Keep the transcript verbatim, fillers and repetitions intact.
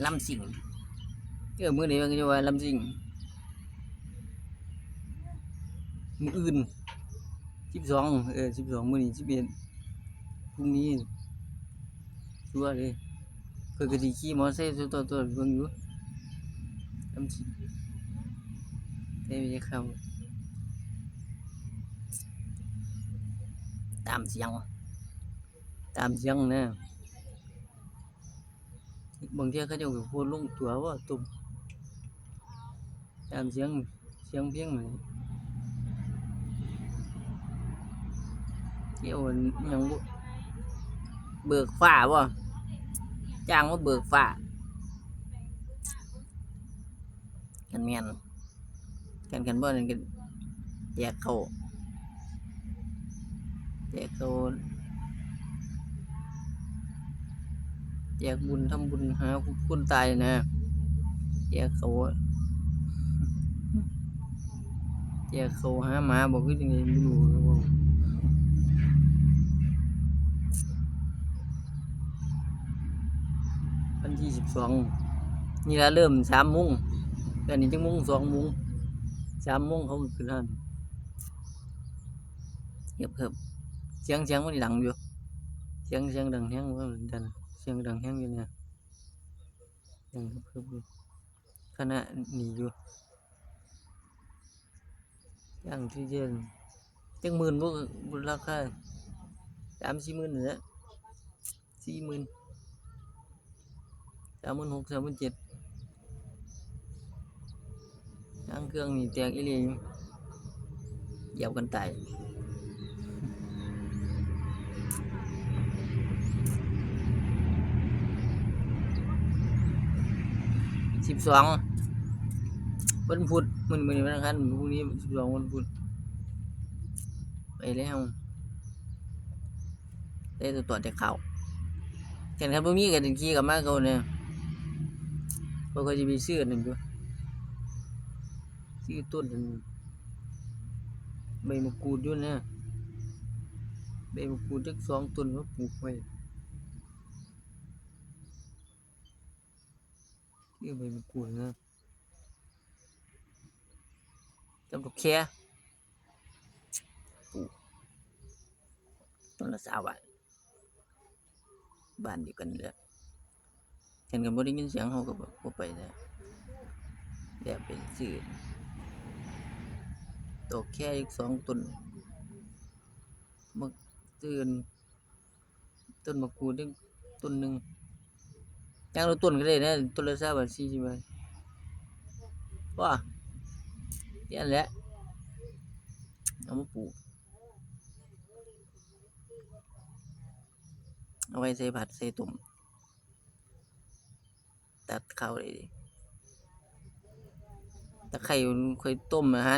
ลำซิ่ง เออ มื้อนี้มันก็จะว่าลำซิ่ง มื้ออื่น สิบสอง เออ สิบสอง มื้อนี้ สิบเอ็ด พรุ่งนี้ ชัวร์เลย เพิ่นก็สิขี่มอไซค์ตัวๆๆเบิ่งอยู่ ลำซิ่ง ได้มีข่าว ตามเสียง ตามเสียงนะ บางเทื่อเขาเจ้าก็โพสต์ลงตัวว่าตุ่ม ตามเสียง เสียงเพลงเลย เกี่ยวหยังบ่ เบิกฟ้าบ่ จ้างมาเบิกฟ้า คันแม่น คัน คันบ่นั่นก็แจกข้าว แจกข้าว แจกบุญ ทำบุญหาคนตายนะ แจกข้าว แจกข้าวหาหมาบ่ คือจั่งใดบ่รู้ วันที่สิบสอง นี่ล่ะ เริ่มสามโมง อันนี้จักโมง สองโมง สามโมงเขาก็ขึ้นร้าน เหิบๆ เสียง เสียงมันดังอยู่ เสียง เสียงดังแฮงว่าดัน เสียงดังแฮงอยู่เนี่ย ดังเหิบๆอยู่ คณะหนีอยู่ อย่างที่เดิน จักหมื่นบ่ บ่ราคา สามสี่หมื่นนี่แหละ สี่หมื่น สามหมื่นหก สามหมื่นเจ็ด หางเครื่องนี่แตกอีหลีอยู่ เหยียบกันตาย สิบสอง วันพุธ มื้อ มื้อนี้วันอังคาร พรุ่งนี้สิบสอง วันพุธ ไปแล้ว ได้ตัวตรวจแต่ข้าว คัน คันบ่มีก็สิขี่กลับมาเก่าเนี่ย ข้อยก็สิไปซื้ออันนั้นอยู่ ซื้อต้นอัน ใบมะกรูดอยู่นะ ใบมะกรูดจักสองต้นมาปลูกไว้ ซื้อใบมะกรูดนะ กับดอกแค ปลูก ต้นละซาวบาท บ้านเดียวกันนี่แหละ คัน คันบ่ได้ยินเสียงเขาก็บ่ บ่ไปนะ แบบเป็นซื้อ ดอกแคอีกสองต้น บัก ซื้ออัน ต้นมะกรูดอีกต้นหนึ่ง อย่างละต้นก็ได้นะ ต้นละซาวบาท สี่สิบบาท ว่า แค่นั้นแหละ เอามาปลูก เอาไว้ใส่ผัดใส่ต้ม ตัดข้าวได้ดี ตะไคร้มันค่อยต้มนะฮะ